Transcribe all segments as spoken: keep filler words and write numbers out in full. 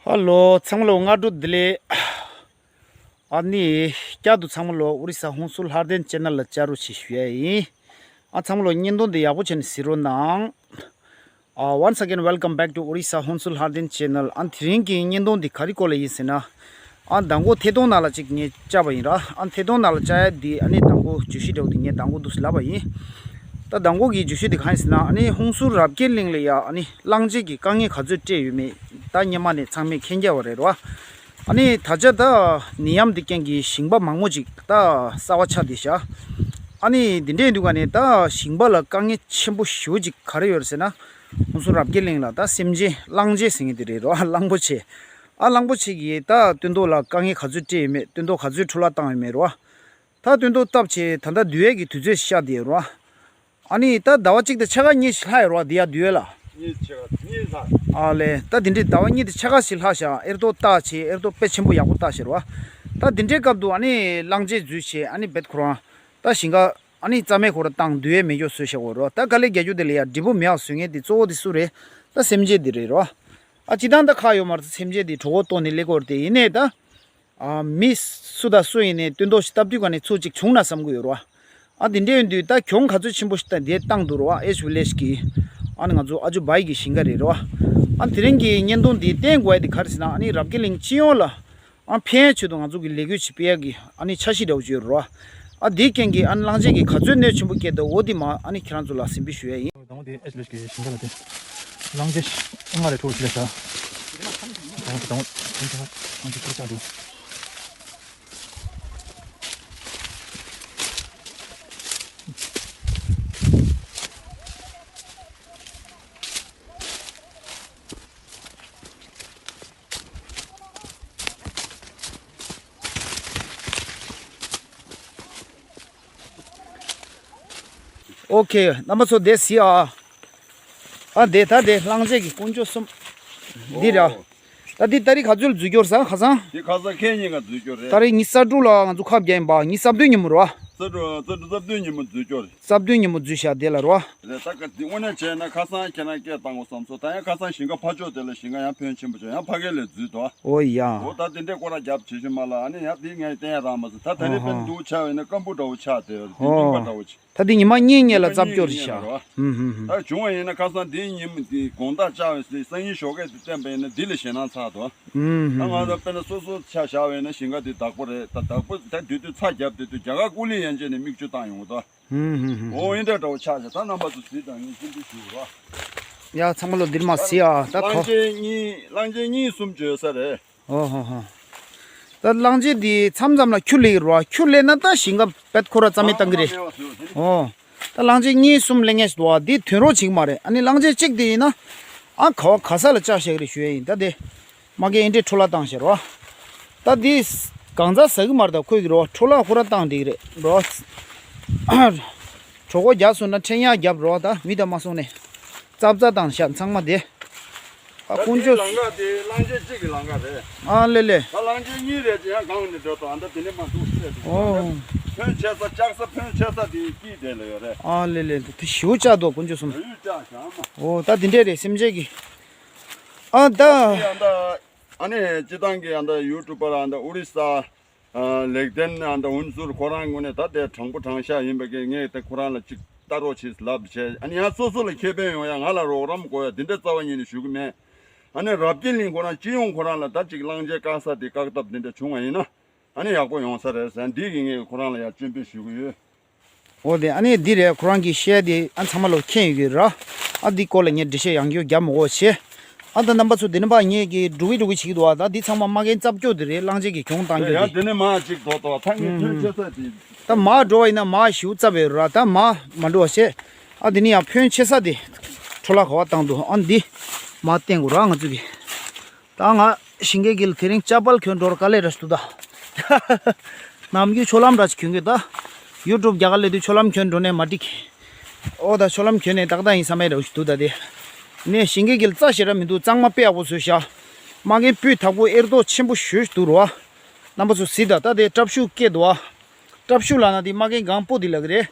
ཨ་ལོ། ཚང་མ་ལོ་སྔ་དྲོ་བདེ་ལེགས། ཨ་ནི་བསྐྱར་དུ་ཚང་མ་ལོ་ཨོ་རི་ས་ཧུན་སུར་ལྷ་ལྡན་ཆེ་ནལ་ལ་བཅར་རོགས་ཞེས་ཞུ་ཡ་ཡིན། ཨ་ཚང་མ་ལོ་བརྙན་ཐུང་འདི་ཡག་པོ་བྱས་ནས་གཟིགས་རོགས་གནང་། ཨ། Once again, welcome back to Orissa Honsul Hardin Channel. ཨ་དེ་རིང་གི་བརྙན་ཐུང་འདི་ག་རེ་སྐོར་ལ་ཡིན་ཟེར་ན། ཨ་མདང་དགོང་ཐད་གཏོང་ནང་ལ་ཅིག་ངས་བཅར་བ་ཡིན་ར། ཨ་ཐད་གཏོང་ནང་ལ་བཅར་ཡ་འདི་ཨ་ནི་མདང་དགོང་བརྗོད་གཞི་འདྲ་བོ་འདི་ངས་མདང་དགོང་འདུག་སེ་ལབ་པ་ཡིན། ད་མདང་དགོང་གི་བརྗོད་གཞི་འདི་གང་ཡིན་ཟེར་ན། ཨ་ནི་ཧུན་སུར་རབ་རྒྱས་གླིང་ལ་ཡ་ཨ་ནི་གླང་ཆེན་གྱིས་དཀའ་ངལ་ག་ཚོད་སྤྲད་ཡོད་མེད་ད་སྔོན་མ་ནས་ཚང་མས་མཁྱེན་རྒྱ་བ་རེད་ར། ཨ་ནི་ད་ཆ་ད་ནད་ཡམས་འདི་རྐྱེན་གྱིས་ཞིང་པ་མང་པོ་ཅིག་ད་གསར་པ་ཆགས་བསྡད་ཤག་ཨ་ནི་འདི་འདྲའི་དུས་ག་ནས་ད་ཞིང་པ་ལ་དཀའ་ངལ་ཆེན་པོ་ཞེ་པོ་ཅིག་ག་རེ་ཡོད་རེད་ཟེར་ན། ཧུན་སུར་རབ་རྒྱས་གླིང་ལ་ད་སེམས་ཅན་གླང་ཆེན་ཟེར་མཁན་དེ་རེད་ར། གླང་པོ་ཆེ། ཨ་གླང་པོ་ཆེ་གིས་ད་སྟོན་ཐོག་ལ་དཀའ་ངལ་ག་ཚོད་སྤྲད་ཡོད་མེད། སྟོན་ཐོག་ག་ཚོད་འཕྲོ་བརླག་བཏང་ཡོད་མེད་ར། ད་སྟོན་ཐོག་བཏབ་བྱས་ད་ལྟ་བསྡུ་ཡས་ཀྱི་དུས་ཚོད་ཤར་བསྡད་ཡོད་ར། ཨ་ནི་ད་ཟླ་བ་གཅིག་དང་ཕྱེད་ཀ་གཉིས་ཤིག་ལྷག་ཡོད་ར། འདི་ཡ་བསྡུ་ཡས་ལ། གཉིས་ཕྱེད་ཀ་གཉིས་ལྷག་ཨ་ལས། ད་དེ་འདྲའི་ཟླ་བ་གཉིས་དང་ཕྱེད་ཀ་ཞིག་ལྷག་ཤག་གཡེར་ཐོག་བཏབ་བྱས་གཡེར་ཐོག་དཔེ་ཆེན་པོ་ཡག་པོ་བཏབ་ཤག་ར། ད་དེ་འདྲའི་སྐབས་དུ་ཨ་ནི་གླང་ཆེན་འཛུལ་བྱས་ཨ་ནི་བེད་ཁོ་རང་ད་ཞིང་ཁ་ཨ་ནི་རྩ་མེད་ཁོ་རང་བཏང་བསྡུ་ཡས་མེད་ཀྱོག་བཟོས་བཞག་གོ་ར། ད་དཀའ་ལས་རྒྱག་རྒྱུ་དེ་ལ་ཡ་འབྲས་བུ་མེད་པ་བཟོ་མཁན་དེ་གཙོ་བོ་དེ་སུ་རེད། ད་སེམས་ཅན་དེ་རེད་ར། ཨ་སྤྱིར་བཏང་ད་ཁག་ཡོད་མ་རེད། སེམས་ཅན་དེ་གྲོད་ཁོག་ལྟོགས་ནས་སླེབས་ཀྱི་ཡོད་རེད་དེ། ཡིན་ནའི་ད། ཨ་མི་སུ་དང་སུ་ཡིན་ནའི་སྟོན་ཐོག་ཞིག་བཏབ་དུས་ག་ནས་ཚུར་ཅིག་བྱུང་ན་བསམ་གྱི་ཡོད་རེད་བ། ཨ་དེ་འདྲ་ཡིན་དུས་ད་གྱོང་ག་ཚོད་ཆེན་པོ་ཞིག་ད་འདིར་བཏང་འདུག་རེད་བ། ཨེ་ཆི་ཝི་ལེ་ཇི་གི། ཨ་ནི་ང་ཚོ་ཨ་ཇུ་བྷའི་གི་ཞིང་ཁ་རེད་རེད་བ། ཨ་དེ་རིང་གི་བརྙན་ཐུང་འདི་བསྟན་དགོས་ཡ་དེ་ག་རེ་ཟེར་ན། ཨ་ནི་རབ་རྒྱས་གླིང་སྤྱི་ཡོངས་ལ་ཨ་ཕན་ཆེད་དུ་ང་ཚོ་གི་ལས་འགུལ་ཞིག་སྤེལ་ཡ་གི་ཨ་ནི་འཆར་གཞི་འདྲ་བོ་ཅིག་ཡོད་རེད་བ། ཨ་དེའི་རྐྱེན་གྱིས་ཨ་ནི་གླང་ཆེན་གྱིས་ག་ཚོད་གནོད་ཆེན་པོ་བསྐྱལ་འདུག་འོ་དེ་མ་ཨ་ནི་ཁྱེད་རང་ཚོ་ལ་གཟིགས་འབུལ་ཞུ་ཡ་ཡིན། དང་པོ་དེ་ཨེ་ཆི་ཝི་ལེ་ཇི་གི་ཞིང་ཁ་ལ་དེ། གླང་ཆེན་ལྔ་རེ་འཕྲོ་ཞིག་ལ་བཞག་དང་པོ་དང་པོ་དང་པོ་དང་པོ་ཆགས་འདུག་ཨོ་ཁེ། རྣམ་པ་ཚོ་བསྡད་ཟིན་ཨ། ཨ་དེ་ད་དེ་གླང་ཆེན་གྱི་དཀོན་མཆོག་གསུམ། འདི་ར། ཨོ། ད་འདི་ཏ་རིག་ག་ཚོད་ལ་འཛུལ་སྐྱོར་ས་ཁ་སང་། འདི་ཁ་སང་ཁེ་ཉིན་ཀ་འཛུལ་སྐྱོར་རེད། ཏ་རིག་ཉི་ཤུ་རྩ་དྲུག་ལ་ང་ཚོ་ཁ་བརྒྱབ་ཡིན་པ། ཉི་ཤུ་རྩ་བདུན་ཉིན་མོ་ར། རྩ་དྲུག་རྩ་དྲུག་རྩ་བདུན་ཉིན་མོ་འཛུལ་སྐྱོར་རེད། རྩ་བདུན་ཉིན་མོ་འཛུལ་ཤག་དེ་ལ་ར། རེད། ད་ག་འདི་དངོས་གནས་བྱས་ན་ཁ་སང་ཁྱེད་རང་སྐད་བཏང་དགོས་བསམ་སོང་། ད་ཡང་ཁ་སང་ཞིང་ཁ་ཕར་ཕྱོགས་དེ་ལ་ཞིང་ཁ་ཡང་ཕོན་ཆེན་པོ་བྱུང་། ཡང་ཕ་གི་ལ་འཛུལ་དོ། ཨོ་ཡ། འོ་ད་དེ་འདྲའི་སྐོར་ར་རྒྱབ་བྱེད་ཤུ་མ་ལ། ཨ་ནི་ཡང་དེ་ངས་བསྟན་ཡ་རག་མ་སོང་། ད་ད་རེས་ཨོ་ཧོ། དཔེ་འདུག་ཆ་བས་ན་སྐམ་པོ་འདྲ་བོ་ཆགས་དེ་དེ་རྙིང་པ་འདྲ་བོ་ཆགས། ད་འདི་ཉི་མ་གཉིས་གཉིས་ལ་རྩ་སྐྱོར་ཞག་ཨུམ་ཧུམ་ཧུམ། ད་བྱུང་བ་ཡིན་ན་ཁ་སང་འདིའི་ཉིན་མོ་འདི་དགོང་དག་བཅར་བའི་སང་ཉིན་ཞོགས་ཀས་འདི་བསྟན་པ་ཡིན་ན་འདི་ལས་ཞེད་སྣང་ཚ་དོ། ཨུམ་ད་ང་ཧུམ་ཚོ་དཔེར་ན་སོ་སོ་ཆ་བཞག་པ་ཡིན་ན་ཞིང་ཁ་འདི་བདག་པོ་རེད། ད་བདག་པོ་ད་དུས་དུས་ཚ་རྒྱབ་དེ་དུས་རྒྱ་གར་ཀུ་ལི་ཡན་ཆད་ནས་མིག་ཆུ་བཏང་ཡོང་དོ། ཧུམ་ཧུམ་ཧུམ། འོ་ཡིན་འདྲ་འདྲ་བོ་ཆགས་ཤག་ད་རྣམ་པ་ཚོ་གཟིགས་དང་ངས་ཅི་འདྲ་ཞུ་རོགས། ཡ་ཚང་མ་ལོ་འདིར་མ་གཟིགས་ཨ། ད་གླང་ཐོ་ཆེན་གཉིས་གླང་ཆེན་གཉིས་གསུམ་བྱོས་ས་རེད། ཨོ་ཧོ་ཧོ། ད་གླང་ཆེན་འདི་མཚམས་མཚམས་ལ་ཁྱུ་སླེབས་ཀྱི་རེད་བ། ཁྱུ་སླེབས་ན་ད་ཞིང་ཁ་བེད་ཁོ་ར་རྩ་མེད་བཏང་གི་རེད། ཨོ། ད་གླང་ཆེན་གཉིས་གསུམ་སླེབས་མཁན་ཞིག་འདུག་བ། འདི་ཐོན་རོགས་བྱེད་ཀྱི་མ་རེད། ཨ་ནི་གླང་ཆེན་གཅིག་དེ་ཡིན་ན། ཨ་ག་བ་ག་ས་ལ་བཅག་བཞག་གི་རེད་ཞུ་ཡ་ཡིན། ད་དེ། མ་གི་ཨེ་འདྲས་འཕྲོ་བརླག་བཏང་ཤག་རོ། ད་འདི། གང་ཟག་ཟ་གི་མ་རེད། ད་ཁོས་ཀྱི་རོ། འཕྲོ་བརླག་ཁོ་ར་བཏང་བསྡད་ཀྱི་རེད་རོ། གྲོད་ཁོག་རྒྱགས་སོང་ན་ཁྲེལ་ཡག་རྒྱབ་རོ། ད་མི་ད་མ་སོང་ནས། རྩབ་རྩབ་བཏང་ཤག་ཚང་མ་དེ། ཨ་ད་དཀོན་དེའི་མཆོག་ལམ་ཁ་དེ་གླང་ཆེན་གཅིག་གི་ལམ་ཁ་རེད། ཨ་ལེ་ལེ། ད་གླང་ཆེན་གཉིས་རེད་དེ་ཡང་གང་ནས་འགྲོ་དང་ཨ་ད་དེ་ནས་མ་འདུག་ཟེར་འདུག་ཨོ། ཕོན་ཆེ་ས་ལྕགས་ས་ཕོན་ཆེ་ས་དེ་དཀྱིལ་དེ་ལ་ཡོད་རེད། ཨ་ལེ་ལེ། དེ་ཞིའུ་ལྕགས་འདུག་དཀོན་མཆོག་གསུམ། ཡུལ་ལྕགས་བྱ་མ། ཨོ་ད་དེ་འདྲས་རེད་སེམས་ཅན་གྱི། ཨ་ད། ཨ་ནི་སྤྱི་བཏང་གི་ཨ་ད་ཡུ་ཊུབ་པར་ཨ་ད་ཨོ་རི་ས། ལེགས་ལྡན་ཨ་ད་ཧུན་སུར་ཁོ་རང་ངོས་ནས་ད་དེ་དྲང་པོ་དྲང་བཞག་ཡིན་པ་གི་ངས་དེ་ཁོ་རང་ལ་ཅིག་ལྟ་རོགས་བྱེད་ལབ་བྱས། ཨ་ནི་ཡང་སོ་སོ་ལ་ཁེ་ཕན་ཡོང་ཡ་ང་ལ་རོགས་རམ་དགོས་ཡ་དེ་འདྲ་རྩ་བ་ཉིད་ནས་ཞུ་གི་མེད། ཨ་ནི་རབ་རྒྱས་གླིང་ཁོ་རང་སྤྱི་ཡོངས་ཁོ་རང་ལ་ད་ཅིག་གླང་ཆེན་བཀག་ས་དེ་བཀག་ཐབས་དེ་འདྲ་བྱུང་བ་ཡིན་ན་ཨ་ནི་ཡག་པོ་ཡོང་ས་རེད་ཟེར་འདི་གི་ངས་ཁོ་རང་ལ་ཡ་སྐྱོན་འབོད་ཞུ་གི་ཡོད། འོ་དེ་ཨ་ནི་འདི་རེད། ཁོ་རང་གི་བཤད་དེ་ཨ་ཚང་མ་ལོ་མཁྱེན་ཡོད་ཀྱི་ར། ཨ་འདི་སྐོར་ལ་ངས་འགྲེལ་བཤད་ཡང་བསྐྱར་རྒྱབ་མི་དགོས་བྱས། ཨ་ད་རྣམ་པ་ཚོ་དེ་ནི་ཕ་ངེད་ཀྱི་འགྲོ་གི་འགྲོ་གི་བྱེད་ཀྱི་འདུག་ཨ་ད་འདི་ཚང་མ་མ་རྒན་རྩབ་སྐྱོ་དེ་རེད། གླང་ཆེན་གྱི་གྱོང་བཏང་རྒྱུ་ཡང་དེ། དེ་ནི་མ་གཅིག་རྡོ་ཏོ་ཐང་གི་ཐོན་ཆེ་ས་དེ། ད་མ་འགྲོ་བ་ཡིན་ན་མ་ཞིའུ་རྩབ་ཡོད་ར། ད་མ་མ་འགྲོ་བ་བྱས། ཨ་དེ་ནི་ཡང་ཕོན་ཆེ་ས་དེ་འཕྲོ་བརླག་ག་བ་བཏང་འདུག་ཨ་འདི་མ་བསྟན་དགོས་ར་ང་ཚོ་གི། ད་ང་ཞིང་ཁའི་དཀྱིལ་དེ་རིང་ཅ་པལ་གྱོན་འགྲོ་དཀའ་ལས་ར་ཞིག་འདུག་ད། ནམ་རྒྱུན་ཆོ་ལམ་ར་ཞིག་གྱོན་གྱི་ད། ཡུ་ཊུབ་རྒྱ་གར་ལས་དུས་ཆོ་ལམ་གྱོན་འགྲོ་ནས་མ་འགྲིག་ཨོ་ད་ཆོ་ལམ་གྱོན་ནས་ཏག་ཏག་ཡིན་ས་མེད་ར་ཞིག་འདུག་ད་དེ། ནས་ཞིང་ཁའི་དཀྱིལ་རྩ་ཞེ་དྲག་མི་འདུག་གཙང་མ་དཔེ་ཡག་པོ་བཟོས་ཤག་མ་རྒན་སྤུས་དག་པོ་གཡེར་ཐོག་ཆེན་པོ་ཞེ་ཞིག་འདུག་ར། རྣམ་པ་ཚོ་གཟིགས་ད། ད་དེ་ཀྲབ་ཤུ་སྐད་འདུག་ཨ། ཀྲབ་ཤུ་ལབ་ན་དེ་མ་རྒན་སྒང་སྤོ་དེ་ལབ་ཀྱི་རེད།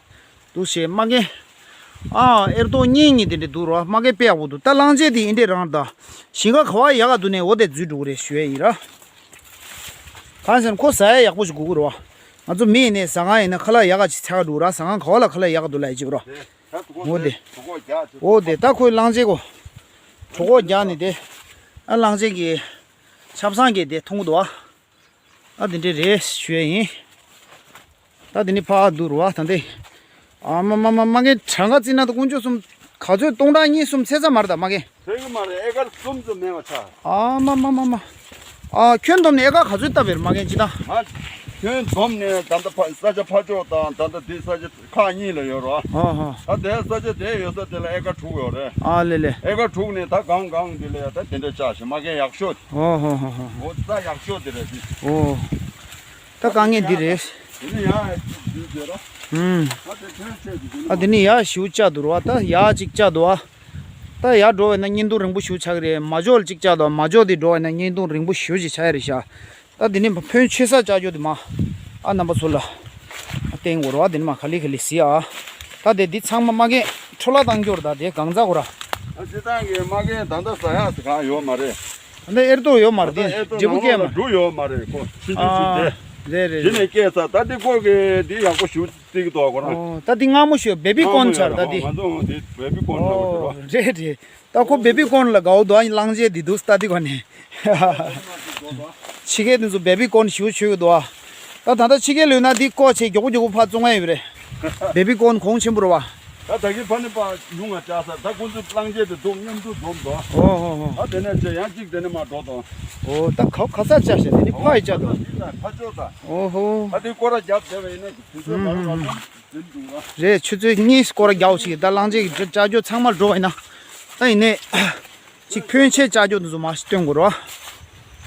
འདུག་བྱས་མ་རྒན། ཨ་ཨེར་ཏོ་གཉིས་གཉིས་དེ་འདྲ་འདུག་རོ། མ་གི་དཔེ་ཡག་པོ་འདུག་ད་གླང་ཆེན་དེ་ཨིན་དྲེ་རང་ད། ཞིང་ཁ་ག་བ་ཡག་ག་འདུག་ནས་འོ་དེ་འཛུལ་འགྲོ་གི་རེད་ཞུ་ཡ་ཡིན་ར། གང་ཟེར་ན་ཁོ་ཟ་ཡ་ཡག་པོ་ཞིག་དགོས་ཀྱི་རེད་བ། ང་ཚོ་མི་ཡིན་ནའི་ཟ་ཁང་ཡིན་ན་ཁ་ལག་ཡག་ག་ཅིག་ཚ་ག་འགྲོ་ར། ཟ་ཁང་ག་བ་ལ་ཁ་ལག་ཡག་ག་འདུག་ལ་ཡ་ཅིག་རོ། འོ་དེ། འོ་དེ་ད་ཁོའི་གླང་ཆེན་གོ། གྲོད་ཁོག་རྒྱག་ནི་དེ། ཨ་གླང་ཆེན་གྱི་ཆབ་གསང་གི་དེ་འཐུང་གི་འདུག་བ། ཨ་དེ་འདྲ་རེད་ཞུ་ཡ་ཡིན། ད་དེ་ནི་ཕ་འདུག་རུ་བ་ད་འདི། ཨ་མ་མ་མ་མ་ངའི་གྲངས་ཀ་བརྩིས་ན་ད་དཀོན་མཆོག་གསུམ་ག་ཚོད་སྟོང་ཕྲག་གཉིས་གསུམ་ཚེ་ཚ་མར་ད་མ་གན། ཚེ་གི་མ་རེད་ཨེ་ཀར་གསུམ་ཙམ་མེད་པ་ཆ། ཨ་མ་མ་མ་མ། ཨ་ཁྱོན་བསྡོམས་ནས་ཨེ་ཀར་ག་ཚོད་བཏབ་པའི་མ་གན་ཅི་ད། ང་ཁྱོན་བསྡོམས་ནས་ད་ལྟ་ཕ་ས་ཆ་ཕ་ཕྱོགས་དང་ད་ལྟ་འདི་ས་ཆ་ཁག་གཉིས་ལ་ཡོད་རོ། ཨ་ཧ། ད་དེ་ས་ཆ་དེ་ཡོད་ས་དེ་ལ་ཨེ་ཀར་དྲུག་ཡོད་རེད། ཨ་ལེ་ལེ། ཨེ་ཀར་དྲུག་ནས་ད་གང་གང་འདི་ལ་ཡ་ད་དེ་འདྲ་ཆགས་ཤིང་མ་གན་ཡག་ཤོས། ཨོ་ཧོ་ཧོ་ཧོ། འོ་ད་ཡག་ཤོས་དེ་རེད་དེ། ཨོ། ད་དཀའ་ངལ་འདི་རེད། དེ་ནི་ཡང་ཡང་ཞིག་བརྗོད་རོགས། ཨུམ། ད་དེ་ཐོན་ཆེད་དུ་དེ་ནི་ཨ་དེ་ནི་ཡག་ཞིག་བཅག་འདུག་རོ། ད་ཡག་ཅིག་བཅག་འདུག་ཨ། ད་ཡག་འགྲོ་བས་ན་བརྙན་ཐུང་རིང་པོ་ཞིག་ཆགས་ཀྱི་རེད། མ་འཇོག་ཅིག་བཅག་འདུག་མ་འཇོག་དེ་འགྲོ་བས་ན་བརྙན་ཐུང་རིང་པོ་ཞིག་ཅིག་ཆགས་ཡ་རེད་ཤག་ད་དེ་ནི་ཕོན་ཆེ་ས་བཅག་རྒྱུ་དེ་མ། ཨ་རྣམ་པ་ཚོ་ལ། ཨ་བསྟན་དགོས་རོ་ཨ་དེ་ནི་མ་ག་ལེ་ག་ལེ་ཟི་ཨ། ད་དེ་འདི་ཚང་མ་མ་གན་འཕྲོ་བརླག་བཏང་རྒྱུ་རེད། ད་དེ་གང་ཟག་གོ་ར། ཨ་སྤྱིར་བཏང་གི་མ་གན་ད་ལྟ་ཟ་ཡག་ཟ་གང་ཡོད་མ་རེད། ད་ཨེར་ཏོ་ཡོད་མ་རེད་དེ། ཨེར་ཏོ་འབྲས་བུ་སྐྱེས་མ་རེད། འབྲུ་ཡོད་མ་རེད་ཁོ་ཆུང་ཆུང་ཞིག་དེ། ཨ་རེད་རེད་རེད། དེ་ནས་སྐྱེས་ས་ད་འདི་ཁོ་གི་འདི་ཡག་པོ་ཞུ་རྩིས་ཀྱི་འདུག་ཁོ་རང་། ཨོ་ད་འདི་སྔ་མོ་ཞུ་བེ་བི་ཀོན་ཆར་ད་འདི། ང་ཚོ་འདི་བེ་བི་ཀོན་ལ་འོ་རེད་རེད། ད་ཁོ་བེ་བི་ཀོན་ལ་དགའ་བོ་འདུག་ཨ་གླང་ཆེན་འདི་འདུག་ད་འདི་གོ་ནས། ཕྱི་རྒྱལ་དེ་ཚོ་བེ་བི་ཀོན་ཞུ་ཆོས་ཀྱི་འདུག་ཨ། ད་ད་ལྟ་ཕྱི་རྒྱལ་ལོས་ན་འདི་ཀོ་ཆེ་མགྱོགས་པོ་མགྱོགས་པོ་ཕར་བཙོང་ཡ་ཡོད་རེད། བེ་བི་ཀོན་གོང་ཆེན་པོ་རེད་བ། ད་ད་གིན་ཕ་ནི་པ་ཉུང་ང་བཅག་ས་ད་ཁོང་ཚོ་གླང་ཆེན་དེ་འདུག་མཉམ་དུ་འཛོམས་འདུག་ཨོ་ཧོ་ཧོ། ད་དེ་ནས་ཆེ་ཡང་གཅིག་དེ་ནས་མ་འགྲོ་དང་། ཨོ་ད་ག་ག་ས་བཅག་ཤག་དེ་ནི་ཕ་ཡི་བཅག་འདུག་འདི་ལ་ཕ་ཅོ་ད། ཨོ་ཧོ། ད་དེ་སྐོར་ར་རྒྱབ་བསྡད་པ་ཡིན་ན་དུས་ཚོད་མ་རེད་བ་ད་དེ་འདུག་ལ། རེད་ཆུ་ཚོད་གཉིས་སྐོར་ར་རྒྱག་ཅིག་ད་གླང་ཆེན་གྱི་བཅག་རྒྱུ་ཚང་མ་འགྲོ་བ་ཡིན་ན། ད་ཡིན་ནས། གཅིག་ཕོན་ཆེ་བཅག་རྒྱུ་དེ་ཚོ་མ་ཞིག་སྟོན་དགོས་ར།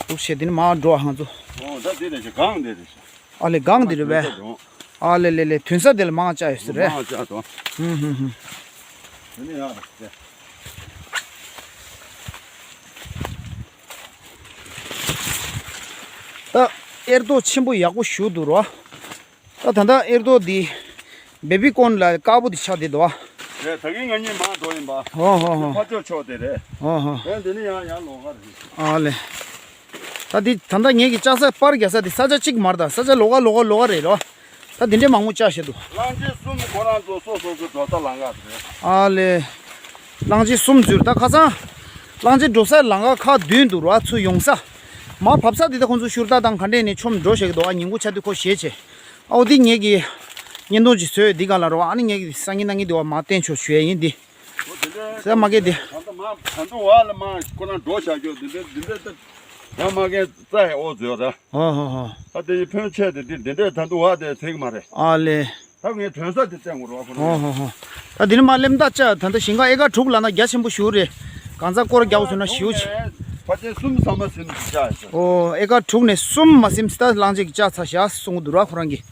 འདུག་ཤེས་དེ་ནི་མ་འགྲོ་བ་ང་ཚོ། ཨོ་ད་དེ་ལས་ཆེ་གང་དེ་རེད་ཤག་ཨ་ལེ་གང་འདི་རེད་པས། ཨ་ལེ་ལེ་ལེ་ཐོན་ས་དེ་ལ་མང་ཆགས་ཡོད་ས་རེད། མང་ཆགས་དང་། ཧུམ་ཧུམ་ཧུམ། དེ་ནི་ཡང་རེད། ད་ཨེར་ཏོ་ཆེན་པོ་ཡག་པོ་ཞུ་འདུག་རོ། ད་ད་ལྟ་ཨེར་ཏོ་འདི་བེ་བི་ཀོན་ལ་དཀར་པོ་འདི་ཆགས་བསྡད་འདུག་ཨ། རེད་ད་གིན་ང་གཉིས་མང་འགྲོ་ཡིན་པ། ཧོ་ཧོ་ཧོ། ཕ་ཕྱོགས་ཕྱོགས་དེ་རེད། ཧོ་ཧོ། ཨེ་འདི་ནི་ཡང་ཡང་ལོགས་ཀ་རེད། ཨ་ལེ། ད་འདི་ད་ལྟ་ངེད་ཀྱི་ལྕགས་ཟ་པར་རྒྱག་ས་འདི་ས་ཆ་གཅིག་མ་རེད་ད་ས་ཆ་ལོགས་ཀ་ལོགས་ཀ་ལོགས་ཀ་རེད་རོ། ད་འདི་འདྲའི་མང་པོ་བཅག་བཞག་འདུག་གླང་ཆེན་གསུམ་ཁོ་རང་ཚོ་སོ་སོ་སོ་འགྲོ་ས་ལམ་ཁ་རེད། ཨ་ལེ། གླང་ཆེན་གསུམ་འཛུལ་ད་ཁ་སང་། གླང་ཆེན་འགྲོ་སའི་ལམ་ཁ་ཁག་བདུན་འདུག་རོ་ཨ་ཚུར་ཡོང་ས། མར་བབས་ས་འདི་ད་ཁོང་ཚོ་ཤུར་རྟ་དང་ག་འདྲས་ནས་མཆོངས་འགྲོ་བཞག་གི་འདུག་ཨ་ཉིན་གུང་ཆ་དུས་ཁོ་ཞེད་བྱས། ཨའོ་འདི་ངེད་ཀྱི་བརྙན་ཐུང་ཅིག་བཟོས་འདི་ག་ལ་རོ་ཨ་ནི་ངེད་ཀྱི་སང་ཉིན་གནངས་ཉིན་འདི་བ་མར་བསྟན་ཆོག་ཞུ་ཡ་ཡིན་འདི། ཨོ་དེ་འདྲའི་ས་མ་གས་འདི། ད་ལྟ་མ་ད་ལྟ་བ་ལ་མ་ཁོ་རང་འགྲོ་བཞག་རྒྱུ་འདི་འདྲའི་འདི་འདྲའི་ད་ཡང་མ་གས་རྩ་ཡི་ཨོ་བཟོས་ར། ཧོ་ཧོ་ཧོ། ད་དེ་ཡི་ཕོན་ཆེ་དེ་འདི་འདི་འདྲའི་ད་ལྟ་བ་དེ་ཚིག་མ་རེད། ཨ་ལེ། ད་ངས་ཐོན་ས་དེ་བཙན་དགོས་རོགས་ཁོ་ཧོ་ཧོ་ཧོ། ད་འདི་ནི་མ་སླེབས་ད་ལྕགས་ད་ལྟ་ཞིང་ཁ་ཨེ་ཀར་དྲུག་ལ་ན་རྒྱ་ཆེན་པོ་ཞུ་རེད། གང་ཚ་སྐོར་རྒྱག་སོང་ན་ཞུ་ཆེ། ཕ་ཆེན་གསུམ་ས་མ་ཟིན་གྱི་ལྕགས་ཡོད་ས། ཨོ་ཨེ་ཀར་དྲུག་ནས་གསུམ་མ་ཟིན་ད་གླང་ཆེན་གྱི་ལྕགས་ཚ་ཤག་གསུང་གི་འདུག་ར་ཁོ་རང་གིས།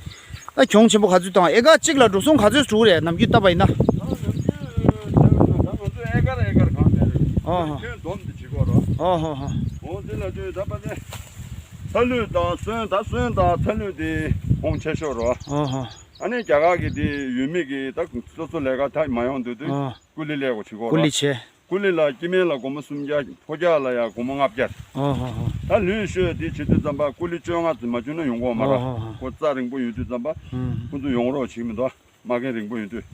ད་གྱོང་ཆེན་པོ་ག་ཚོད་བཏང་ཨེ་ཀར་གཅིག་ལ་འགྲོ་སོང་ག་ཚོད་དྲུག་རེད་ནམ་རྒྱུན་བཏབ་པ་ཡིན་ན། ད་ང་ཚོས་ཨེ་ཀར་ཨེ་ཀར་གང་མེད་རེད། ཨོ་ཧོ། ཁྱོན་བསྡོམས་དེ་བྱེད་དགོས་ར། ཨོ་ཧོ་ཧོ། འོ་དེ་ལ་དུས་ད་ཕ་ཆེན། ཚ་ལུད་དང་སོན་ད་སོན་དང་ཚ་ལུད་དེ་ཧོང་ཆེ་ཤོས་རོ། ཨོ་ཧོ། ཨ་ནི་རྒྱ་གར་གྱི་དེ་ཡུལ་མི་གི་ད་སོ་སོ་ལས་ཀ་ད་མ་ཡོང་དུས་དུས་ཨ། ཀུ་ལི་ལས་གོ་བྱེད་གོ་ཀུ་ལི་བྱས། ཀུ་ལི་ལ་སྐྱེ་དམན་ལ་སྒོར་མོ་སུམ་བརྒྱ་ཕོ་རྒྱག་ལ་ཡ་སྒོར་མོ་ལྔ་བརྒྱ། ཨོ་ཧོ་ཧོ། ད་ལུད་ཤོས་དེ་བྱེད་དུས་ཙམ་པ་ཀུ་ལི་བཅོ་ལྔ་ཙམ་མ་བཅུག་ན་ཡོང་གོ་མ་ར། ཨོ་ཧོ་ཧོ། ཁོ་རྩྭ་རིང་པོ་ཡོད་དུས་ཙམ་པ་ཨུམ། ཁོ་ཚོ་ཡོང་རོགས་བྱེད་མི་འདུག་མ་གན་རིང་པོ་ཡོད་དུས།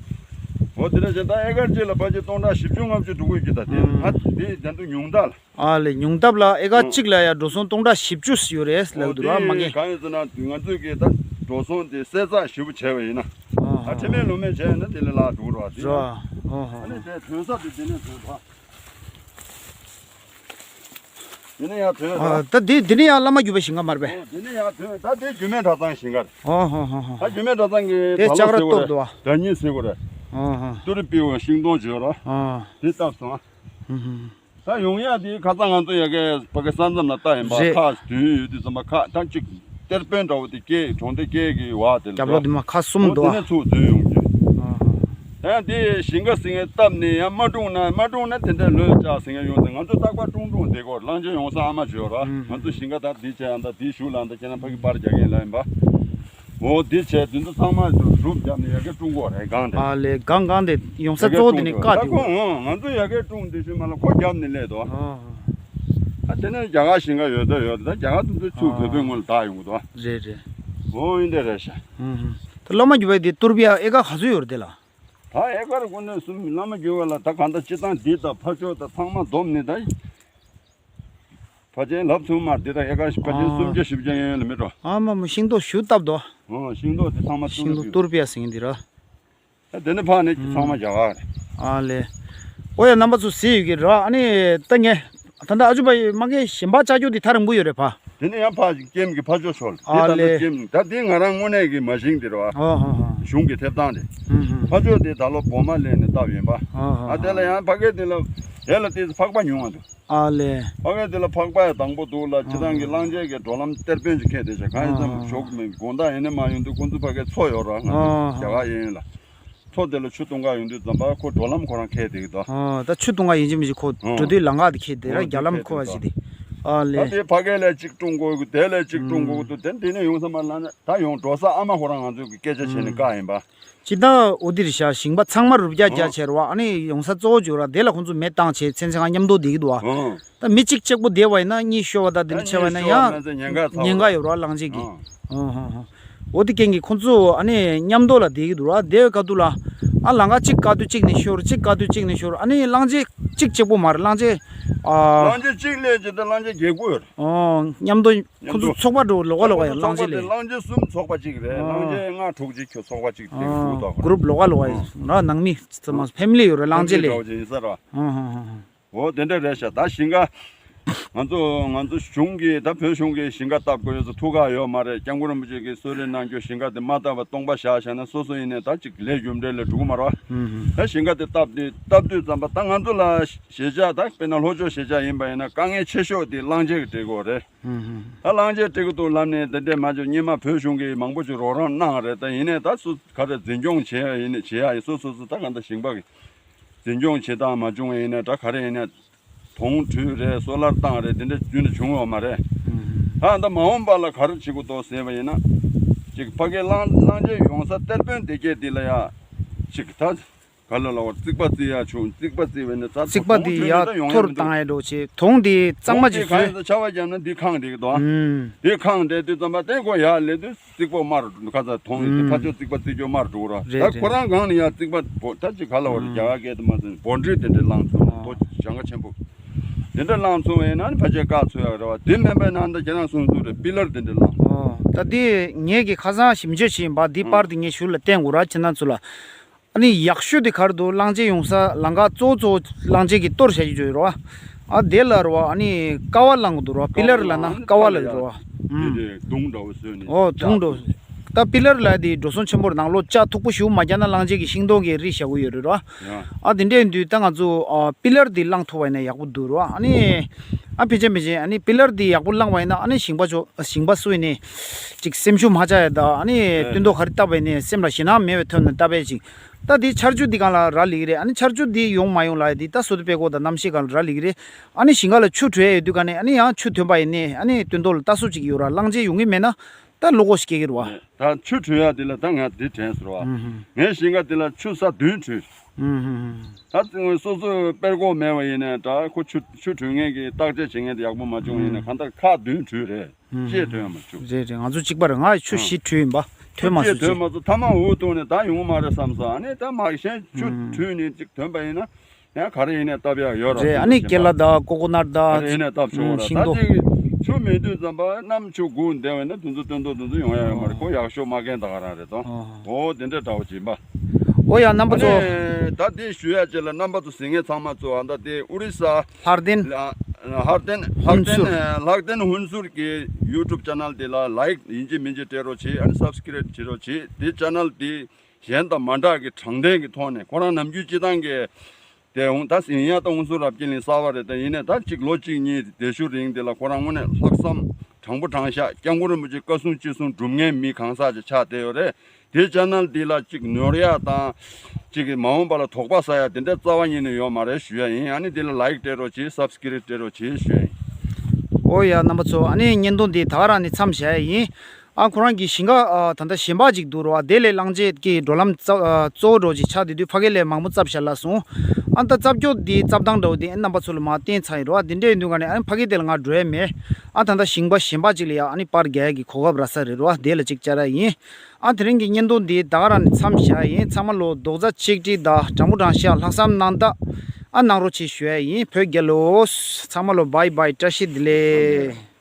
འོ་དེ་འདྲ་བྱས་ད་ཨེ་ཀར་གཅིག་ལ་ཕལ་ཆེར་སྟོང་ཕྲག་བཞི་བཅུ་ལྔ་བཅུ་འགྲོ་གི་ཡོད་ཀྱི་ད་དེ་ཨུམ། ད་དེ་དེ་འདུག་ཉུང་མཐའ་ལ། ཨ་ལེ་ཉུང་མཐའ་ལ་ཨེ་ཀར་གཅིག་ལ་ཡ་འགྲོ་སོང་སྟོང་ཕྲག་བཞི་བཅུ་ཡོད་རེད་ལབ་འདུག་ར་མ་གན། གང་ཡིན་ཟེར་ན་ང་ཚོས་ཀྱི་ད་འགྲོ་སོང་དེ་གསལ་ཚགས་ཞེ་པོ་བྱས་པ་ཡིན་ན། ཨ་ཧ། ད་ཁྲེལ་མེད་ལོང་མེད་བྱས་ཡིན་ན་དེ་ལས་ལྷག་འགྲོ་གི་རེད་བ་དེ། རེད་བ། ཨ་ཧ། ཨ་ནི་དེ་ཐོན་ས་དེ་དེ་ནས་ཐོན་པ། དེ་ནས་ཡང་ཐོན་ཨ་ར། ད་དེ་དེ་ནས་ཡང་བླ་མ་རྒྱུད་པའི་ཞིང་ཁ་མར་པས། ཨོ་དེ་ནས་ཡང་ཐོན་ད་དེ་རྒྱུད་སྨད་གྲྭ་ཚང་ཞིང་ཁ་རེད། ཨ་ཧ་ཧ་ཧ། ད་རྒྱུད་སྨད་གྲྭ་ཚང་གི་དེ་ད་ལོ་ལྕགས་ར་ཟེར་གོ་གཏོར་རེད། འདུག་ཨ། ད་ཉིན་ཟེར་གོ་རེད། ཨ་ཧ། ཏུ་རུ་པི་ཝ་ཤིང་སྡོང་བརྗོད་ར། ཨ། དེ་བཏབ་སོང་ཨ། ཧུམ་ཧུམ། ད་ཡོང་ཡག་དེ་ཁ་སང་ང་ཚོ་ཡ་གའི་ཕ་གི་ས་མཚམས་ལ་ལྟ་ཡིན་པ་རེད། ཁག་དུས་ཡོད་དུས་ཙམ་པ་ཁག་ད་ཅིག་གཏེར་དཔོན་འདྲ་བོ་དེ་སྐྱེས་གྲོང་སྡེ་སྐྱེས་ཀྱི་བ་དེ་ལ་རྒྱབ་ལོགས་དེ་མ་ཁ་གསུམ་འོ་འདུག་དེ་ཨ། ནས་ཚུར་འཛུལ་ཡོང་རྒྱུ། ཨ་ཧ། ད་ཡང་དེ་ཞིང་ཁ་ཟིང་ངེ་བཏབ་ནས་ཡང་མ་སྲུང་ན་མ་སྲུང་ན་དེ་འདྲ་ལོས་ལྕགས་ཟིང་ངེ་ཡོང་ཚེ་ང་ཚོ་རྟག་པར་སྲུང་སྲུང་བསྡད་དགོས་གླང་ཆེན་ཡོང་ས་ཨ་མ་བྱོས་ར། ཨུམ། ང་ཚོ་ཞིང་ཁ་ད་དེ་བྱས་ཨ་ད་དེ་ཞུ་ལ་ཨ་ད་ཁྱེད་རང་ཕ་གི་པར་རྒྱག་མཁན་ལ་ཡིན་པ། འོ་འདི་བྱས་དེ་ཚོ་ཚང་མ་སྒྲུབ་བརྒྱབ་ནས་ཡ་གི་སྲུང་གོ་རེད་གང་དེ། ཨ་ལས་གང་གང་དེ་ཡོང་ས་གཙོ་བོ་དེ་ནི་བཀའ་དེ། ཁོ་ང་ཚོ་ཡ་གི་སྲུང་དེ་ཤུལ་མ་ལ་ཁོ་རྒྱབ་ནས་སླེབས་དོ། ཨ་ཨ་དེ་ནས་རྒྱ་གར་ཞིང་ཁ་ཡོད་དོ་ཡོད་དོ། ད་རྒྱ་གར་དེ་ཚོ་ཆུ་བོད་པའི་ངོས་ལ་བདག་ཡོང་གི་དོ། རེད་རེད། འོ་ཡིན་དེ་རེད་ཤག་ད་བླ་མ་རྒྱུད་པ་དེ་ཏུར་བི་ཡ་ཨེ་ཀར་ག་ཚོད་ཡོད་རེད་དེ་ལ། ད་ཨེ་ཀར་ཀུན་ནས་གསུམ་བླ་མ་རྒྱུད་པ་ལ་ད་གང་ལྟར་སྤྱི་བཏང་འདི་དང་ཕ་ཕྱོགས་དང་ཚང་མ་བསྡོམས་ནས་ད། ཕ་ཆེན་ལབ་ཚུལ་མ་འདི་དང་ཨེ་ཀར་ཕ་ཆེན་ཨ། སུམ་བརྒྱ་བཞི་བརྒྱ་ཡན་ལ་མི་འགྲོ། ཨ་མ་མོ་ཤིང་ཏོག་ཞུ་བཏབ་དོ། ཨོ་ཤིང་ཏོག་དེ་ཚང་མ་ཤིང་ཏོག་ཏུར་ཏུར་པི་ཡ་ཟེར་མཁན་འདི་ར། ཨ་དེ་ནི་ཕ་ནི་ཚང་མ་རྒྱ་གར་རེད། ཨ་ལེ། ཨོ་ཡ་རྣམ་པ་ཚོ་གཟིགས་ཡོད་ཀྱི་ར། ཨ་ནི་ད་ངས་ད་ལྟ་ཨ་ཇུ་པ་ཡི་མ་གི་ཞིང་པ་བཅའ་རྒྱུ་དེ་ཐག་རིང་པོ་ཡོད་རེད་ཕ། དེ་ནི་ཡང་ཕ་ཀེམ་གྱི་ཕ་ཕྱོགས་ཕྱོགས་ཨ་ལེ། ཀེམ་ད་དེ་ང་རང་དངོས་གནས་ཀྱི་མ་ཤིང་དེ་རེད་བ། ཨོ་ཧོ་ཧོ། གཞུང་གི་ཐེབས་སྟངས་དེ། ཧུམ་ཧུམ། ཕ་ཕྱོགས་དེ་ད་ལོ་བོ་མ་ལེན་ནས་བཏབ་ཡིན་པ། ཨོ་ཧོ་ཧོ། ཨ་དེ་ལ་ཡང་ཕ་གི་དེ་ལ་དེ་ལ་དེ་ཕག་པ་ཉུང་བ་འདུག་ཨ་ལེ། ཕ་གི་དེ་ལ་ཕག་པ་ཡ་དང་པོ་འདུག་ལ་སྤྱི་བཏང་གི་ཨ་གླང་ཆེན་གྱི་འགྲོ་ལམ་གཏེར་དཔོན་ཅིག་ཁེལ་བསྡད་ཤག་གང་ཡིན་ཙམ་ཨ་ཞོགས་མེད་དགོང་དག་ཡིན་ནི་མ་ཡིན་དུས་ཁོང་ཚོ་ཕ་གི་མཚོ་ཡོད་ར་ང་ཚོ་ཨ་རྒྱ་གར་གཡས་གཡོན་ལ། མཚོ་དེ་ལ་ཆུ་བཏུང་ག་ཡོང་དུས་ཙམ་པ་ཁོ་འགྲོ་ལམ་ཁོ་རང་ཁེལ་བསྡད་ཀྱི་འདུག་ཨ་ད་ཆུ་བཏུང་ག་ཡིན་གཅིག་མིན་གཅིག་ཁོ་ཨ་འགྲོ་དུས་ལམ་ཁ་དེ་ཁེལ་བསྡད་ར་ཨ་རྒྱ་ལམ་ཁོ་བ་ཞིག་དེ། ཨ་ལེ། ད་དེ་ཕ་གི་ལ་གཅིག་བཏུང་དགོས་ཀྱི་དེ་ལ་གཅིག་བཏུང་དགོས་ཀྱི་འདུག་དེ་འདི་ནས་ཡོང་ས་མ་ལ་ན་ད་ཡོང་འགྲོ་ས་ཨ་མ་ཁོ་རང་ང་ཚོ་གི་སྐད་ཆ་བྱས་ནས་བཀག་ཡིན་པ། ཅི་ད་འོ་དེ་རེད་ཤག་ཞིང་པ་ཚང་མ་རུབ་རྒྱག་རྒྱག་བྱས་ར་བ། ཨ་ནི་ཡོང་ས་གཙོ་བོ་བརྗོད་ར་དེ་ལ་ཁོང་ཚོ་མེ་བཏང་བྱས་ཚན་ཚན་གང་མཉམ་དུ་བསྡད་ཀྱི་འདུག་བ། ད་མི་གཅིག་གཅིག་པོ་བསྡད་པ་ཡིན་ན་གཉིས་ཤོར་བ་ད་དེ་འདྲ་ཆེ་བ་ཡིན་ན་ཡང་ཉེན་ཁ་ཡོད་ར་གླང་ཆེན་གྱི། འོ་དེ་རྐྱེན་གྱིས་ཁོང་ཚོ་ཨ་ནི་མཉམ་དུ་ལ་བསྡད་ཀྱི་འདུག་ར་དེ་བའི་ཁ་ཐུག་ལ་ཨ་ལམ་ཁ་གཅིག་བཀག་དུས་གཅིག་ནས་ཤོར་གཅིག་བཀག་དུས་གཅིག་ནས་ཤོར་ཨ་ནི་གླང་ཆེན་གཅིག་གཅིག་པོ་མ་རེད་གླང་ཆེན། ཨ་གླང་ཆེན་གཅིག་སླེབས་རྗེས་དེ་གླང་ཆེན་བརྒྱད་དགུ་ཡོད་རེད། ཨོ་མཉམ་དུ། ཁོ་ཚོ་ཚོགས་པ་འགྲོ་ལོགས་ཀ་ལོགས་ཀ་ཡང་གླང་ཆེན་རེད། གླང་ཆེན་གསུམ་ཚོགས་པ་གཅིག་རེད། ཨོ། གླང་ཆེན་ལྔ་དྲུག་ཅིག་ཁྱོད་ཚོགས་པ་གཅིག་དེ་ཨོ། འུ་ཐོག་གུ་རུབ་ལོགས་ཀ་ལོགས་ཀ་ཡང་ནང་མི་ཚང་མ་ཕེ་མི་ལི་ཡོད་རེད་གླང་ཆེན་ལས། འདྲ་བོ་ཅིག་ཡིན་ས་རེད། ཨོ་ཧོ་ཧོ་ཧོ། འོ་དེ་འདྲ་རེད་ཤག་ད་ཞིང་ཁ་ང་ཚོ་ང་ཚོ་གཞུང་གིས་ད་བོད་གཞུང་གིས་ཞིང་ཁ་བཏབ་དགོས་ཡོད་ཚོ་ཐུགས་ཁག་ཡོད་མ་རེད། སྐྱབས་མགོན་རིན་པོ་ཆེ་གིས་གསོལ་རས་གནང་རྒྱུ་ཞིང་ཁ་དེ་མ་བཏབ་པ་སྟོང་པ་བཞག་བཞག་ན་སོ་སོ་ཡིན་ནས་ད་ཅིག་ལས་རྒྱུ་འབྲས་ལས་འགྲོ་གི་མ་རེད་བ། ཧུམ་ཧུམ། ད་ཞིང་ཁ་དེ་བཏབ་དུས་བཏབ་དུས་ཙམ་པ་ད་ང་ཚོ་ལ་ཞེ་བཞག་ད་དཔེར་ན་ལྷོ་ཕྱོགས་ཞེ་བཞག་ཡིན་པ་ཡིན་ན་དཀའ་ངལ་ཆེ་ཤོས་དེ་གླང་ཆེན་གྱི་སྤྲད་དགོས་རེད། ཧུམ་ཧུམ། ད་གླང་ཆེན་སྤྲད་ཀྱི་འདུག་ལབ་ནས་དེ་འདྲས་མ་བྱུང་སྔོན་མ་བོད་གཞུང་གིས་མང་པོ་ཞིག་རོགས་རམ་གནང་རེད། ད་ཡིན་ནའི་ད་སུ་ག་རེ་འཛིན་སྐྱོང་བྱེད་ཡ་ཡིན་ནའི་བྱེད་ཡ་ཡིན་སོ་སོ་སོ་ད་གང་ལྟར་ཞིང་པ་གི་འཛིན་སྐྱོང་བྱེད་སྟངས་མ་བྱུང་བ་ཡིན་ནའི་ད་ག་རེ་ཡིན་ནའི་དོང་བྲུས་རེད་སོ་ལར་བཏང་རེད་དེ་འདྲས་རྒྱུན་དུ་བྱུང་ཡོད་མ་རེད། ད་ད་མ་འོངས་པ་ལ་ག་རེ་བྱེད་དགོས་འདུག་ཟེར་བ་ཡིན་ན་ཅིག་ཕ་གི་གླང་གླང་ཆེན་ཡོང་ས་གཏེར་དཔོན་དེ་གས་དེ་ལ་ཡ་ཅིག་ད། ག་ལ་ལ་བར་རྩིག་པ་རྩིག་ཡ་བྱུང་རྩིག་པ་རྩིག་བས་ནི་རྩ་རྩིག་པ་དེ་ཡར་མཐོར་བཏང་ཡ་འགྲོ་བྱེད་དོང་དེ་གཙང་མ་ཅིག་བཟོས། ཆར་པ་བརྒྱབ་ན་འདི་ཁེངས་བསྡད་ཀྱི་འདུག་ཨ། ཨུམ། འདི་ཁེངས་བསྡད་དུས་ཙམ་པ་དེ་ཁོ་ཡར་སླེབས་དུས་རྩིག་པ་དམར་ཁ་ཚ་དོང་ཡིན་དེ་ཕར་ཕྱོགས་རྩིག་པ་རྩིག་ཕྱོགས་དམར་འགྲོ་ར། རེད་ད་རེད། ཁོ་རང་སྒང་ནས་ཡར་རྩིག་པ་བོ་ད་ཅིག་ག་ལ་བར་རྒྱ་གར་སྐད་དུ་མ་ཟིན་སྦོ་ཌི་དེ་འདྲ་བསླངས་སོང་ཨ། དོ་ཞང་ཁ་ཆེན་པོ། དེ་འདྲ་བསླངས་སོང་བས་ན་ཕལ་ཆེར་བཀག་ཚོད་ཡག་རེད་བ་དེ་མིན་པའི་ནང་ད་ཁྱེད་རང་གསུངས་ཚུལ་རེད་པི་ལར་དེ་འདྲ་བསླངས། ཨོ། ད་དེ་ངེད་ཀྱི་ཁ་སང་ཞིབ་འཇུག་བྱས་ཡིན་པ་འདི་པར་དེ་ངས་ཞུ་ལ་བསྟན་དགོས་ར་ཁྱེད་རང་ཚོ་ལ། ཨ་ནི་ཡག་ཤོས་དེ་ག་རེ་འདུག་གླང་ཆེན་ཡོང་ས་ལམ་ཁ་གཙོ་བོ་གཙོ་བོ་གླང་ཆེན་གྱི་གཏོར་བྱ་རྒྱུ་ཅིག་ཡོད་རེད་བ། ཨ་དེ་ལ་རེད་བ་ཨ་ནི་ཀ་བ་བླངས་འདུག་རེད་བ་པི་ལར་ལབ་ན་ཀ་བ་ལབ་ཀྱི་རེད་བ། ཨུམ། དེ་དེ་དུང་འདྲ་བོ་བཟོས་ནས་ཨོ་དུང་འདྲ་བོ། ད་པི་ལར་ལབ་དེ་འགྲོ་སོང་ཆེན་པོ་རེད་ནང་ལོགས་ལྕགས་མཐུག་པོ་ཞིག་མ་རྒྱག་ན་གླང་ཆེན་གྱི་ཤིང་སྡོང་གི་རིགས་བཞག་གི་ཡོད་རེད་རེད་བ། ཡ། ཨ་དེ་འདྲ་ཡིན་དུས་ད་ང་ཚོ་ཨ་པི་ལར་དེ་བླངས་ཐུབ་པ་ཡིན་ན་ཡག་པོ་འདུག་རེད་བ་ཨ་ནི། ཨ་ཕལ་ཆེར་ཕལ་ཆེར་ཨ་ནི་པི་ལར་དེ་ཡག་པོ་བླངས་པ་ཡིན་ན་ཨ་ནི་ཞིང་པ་ཚོ་ཞིང་པ་སུ་ཡིན་ནའི་ཅིག་སེམས་ཤུགས་མ་ཆག་ཡ་ད་ཨ་ནི་ཨེ། སྟོན་ཐོག་ག་རེ་བཏབ་པ་ཡིན་ནའི་སེམས་ལ་ཞེད་སྣང་མེད་པའི་ཐོག་ནས་བཏབ་པ་ཡིན་ཅིག་ད་དེ་ཆར་ཆུ་འདི་སྒང་ལ་རག་ལས་ཀྱི་རེད། ཨ་ནི་ཆར་ཆུ་འདི་ཡོང་མ་ཡོང་ལ་ཡ་འདི་ད་སོ་ཏི་པད་ཀོ་དང་གནམ་གཤིས་སྒང་ལ་རག་ལས་ཀྱི་རེད། ཨ་ནི་ཞིང་ཁ་ལ་ཆུ་བྲོས་ཡ་ཡོད་དུས་ག་ནས་ཨ་ནི་ཡང་ཆུ་ཐོན་པ་ཡིན་ནའི་ཨ་ནི་སྟོན་ཐོག་ལ་ལྟ་སྲུང་བྱེད་ཀྱི་ཡོད་ར་གླང་ཆེན་ཡོང་གི་མེད་ན་ད་བློ་ཁོག་ཞིག་སྐྱེ་གི་རེད་བ། ད་ཆུ་བྲོས་ཡ་འདི་ལ་ད་ང་འདི་དྲན་སོང་ར་བ། ཨུམ་ཧུམ། ངའི་ཞིང་ཁ་འདི་ལ་ཆུ་ས་བདུན་བྲོས། ཨུམ་ཧུམ་ཧུམ། ད་སོ་སོ་པད་ཀོ་མེད་པ་ཡིན་ནའི་ད་ཁོ་ཆུ་ཆུ་བྲོས་མཁན་གྱི་བརྟག་དཔྱད་བྱེད་མཁན་དེ་ཡག་པོ་མ་བྱུང་བ་ཡིན་ན་ཨུམ། གང་ལྟར་ཁག་བདུན་བྲོས་རེད། ཨུམ་ཅེས་ཐོན་ཡོད་མ་བྱུང་། རེད་རེད་ང་ཚོ་གཅིག་པ་རེད་ང་ཆུ་ཨ། བཞི་བྲོས་ཡིན་པ་ཐོན་མ་ཆུ་སོང་ཅེས་ཐོན་ཅེས། མ་སོང་ཐ་མ་འུ་ཐུག་ནས་ད་ཡོང་གི་མ་རེད་བསམ་སོང་ཨ་ནི་ད་མ་གཞན་ཆུ་ཨུམ། བྲོས་ནས་ཅིག་ཐོན་པ་ཡིན་ན་ཡང་ག་རེ་ཡིན་ནས་བཏབ་ཡག་ཡོད་ར་རེད་ཨ་ནི་ཀེ་ལ་དང་ཀོ་ཀོ་ནཊ་དང་ག་རེ་ཡིན་ནས་བཏབ་ཆོག་ཨུམ་ར་ཤིང་ད་སྡོང་ཅིག་ཆུ་མེད་དུས་ཙམ་པ་གནམ་ཆུ་སྒུག་བསྡད་པ་ཡིན་ན་དུས་ཚོད་སྟོན་ཐོག་དུས་ཚོད་ཡོང་ཡག་ཡོད་མ་རེད་ཁོ་ཡག་ཤོས་མ་རྒན་ད་ག་རང་རེད་དོ། ཨོ། འོ་དེ་འདྲ་འདྲ་བོ་ཅིག་ཡིན་པ། ཨོ་ཡ་རྣམ་པ་ཚོ། ཨ་ནི་ད་དེ་ཞུ་ཡ་ཅིག་ལ་རྣམ་པ་ཚོ་གཟིགས་མཁན་ཚང་མ་ཚོ་ཨ་ད་དེ་ཨོ་རི་ས། ལྷག་ལྡན། ལ་ལྷག་ལྡན་ལྷག་ལྡན་ཧུན་སུར། ལྷག་ལྡན་ཧུན་སུར་གྱི་ཡུ་ཊུབ་ཅེ་ནལ་དེ་ལ་ལའིག་ཡིན་གཅིག་མིན་གཅིག་སྤྲད་རོགས་བྱེད་ཨ་ནི་སབ་སི་ཀི་རེབ་བྱེད་རོགས་བྱེད་དེ་ཅེ་ནལ་དེ་གཞན་དང་མ་འདྲ་གི་དྲང་བདེན་གྱི་ཐོག་ནས་ཁོ་རང་ནམ་རྒྱུན་སྤྱི་བཏང་གི་དེ་འོང་ད་ཡིན་ཡང་ད་ཧུན་སུར་རབ་རྒྱས་གླིང་གསར་པ་རེད་ད་ཡིན་ནའི་ད་གཅིག་ལོ་གཅིག་གཉིས་དེ་ཤུ་རིང་དེ་ལ་ཁོ་རང་དངོས་གནས་ལྷག་བསམ་དྲང་པོ་དྲང་བཞག་སྐྱབས་མགོན་རིན་པོ་ཆེ་བཀའ་གསུང་ཅི་གསུང་སྒྲུབ་མཁན་མི་གང་ཟག་ཅིག་ཆགས་བསྡད་ཡོད་རེད། དེ་ཅེ་ནལ་འདི་ལ་གཅིག་ནོར་ཡ་དང་། གཅིག་གི་མ་འོངས་པ་ལ་དོགས་པ་ཟ་ཡ་དེ་འདྲ་རྩ་བ་ཉིད་ནས་ཡོད་མ་རེད་ཞུ་ཡ་ཡིན། ཨ་ནི་འདི་ལ་ལའིག་སྤྲད་རོགས་གྱིས། སབ་སི་ཀི་རེབ་སྤྲད་རོགས་གྱིས་ཞུ་ཡ་ཡིན། ཨོ་ཡ་རྣམ་པ་ཚོ་ཨ་ནི་བརྙན་ཐུང་འདི་ད་ག་རང་ནས་མཚམས་བཞག་ཡ་ཡིན། ཨ་ཁོ་རང་གི་ཞིང་ཁ་ཨ་ད་ལྟ་གཞན་པ་ཅིག་འདུག་རོ། ཨ་དེ་ལས་གླང་ཆེན་གྱི་འགྲོ་ལམ་རྩ་ཨ་གཙོ་བོ་འགྲོ་ཅིག་ཆགས་བསྡད་དུས་ཕ་གི་ལས་མང་པོ་བཙབ་བཞག་ལ་སོང་། ཨ་ད་བཙབ་སྐྱོ་དེ་བཙབ་སྟངས་འདྲ་བོ་དེ་རྣམ་པ་ཚོ་ལ་མ་བསྟན་ཚར་ཡིན་རོ། ཨ་དེ་འདྲ་ཡིན་དུས་ག་ནས་ཨ་ནི་ཕ་གི་དེ་ལ་ང་འགྲོ་ཡ་མེད། ཨ་ད་ལྟ་ཞིང་པ་གཞན་པ་ཅིག་ལ་ཡ་ཨ་ནི་པར་རྒྱག་ཡ་གི་གོ་སྐབས་རག་ས་རེད་རོ། ཨ་དེ་ལ་ཅིག་བཅར་ཡ་ཡིན། ཨ་དེ་རིང་གི་བརྙན་ཐུང་འདི་ད་ག་རང་ནས་མཚམས་བཞག་ཡིན། ཚང་མ་ལོ་རྡོག་རྩ་གཅིག་སྒྲིལ་དང་དྲང་པོ་དྲང་བཞག་ལྷག་བསམ་གནང་དག་ཨ་གནང་རོགས་བྱེད་ཞུ་ཡ་ཡིན། བོད་རྒྱལ་ལོ། ཚང་མ་ལོ་བྷའི་བྷའི། བཀྲ་ཤིས་བདེ་ལེགས།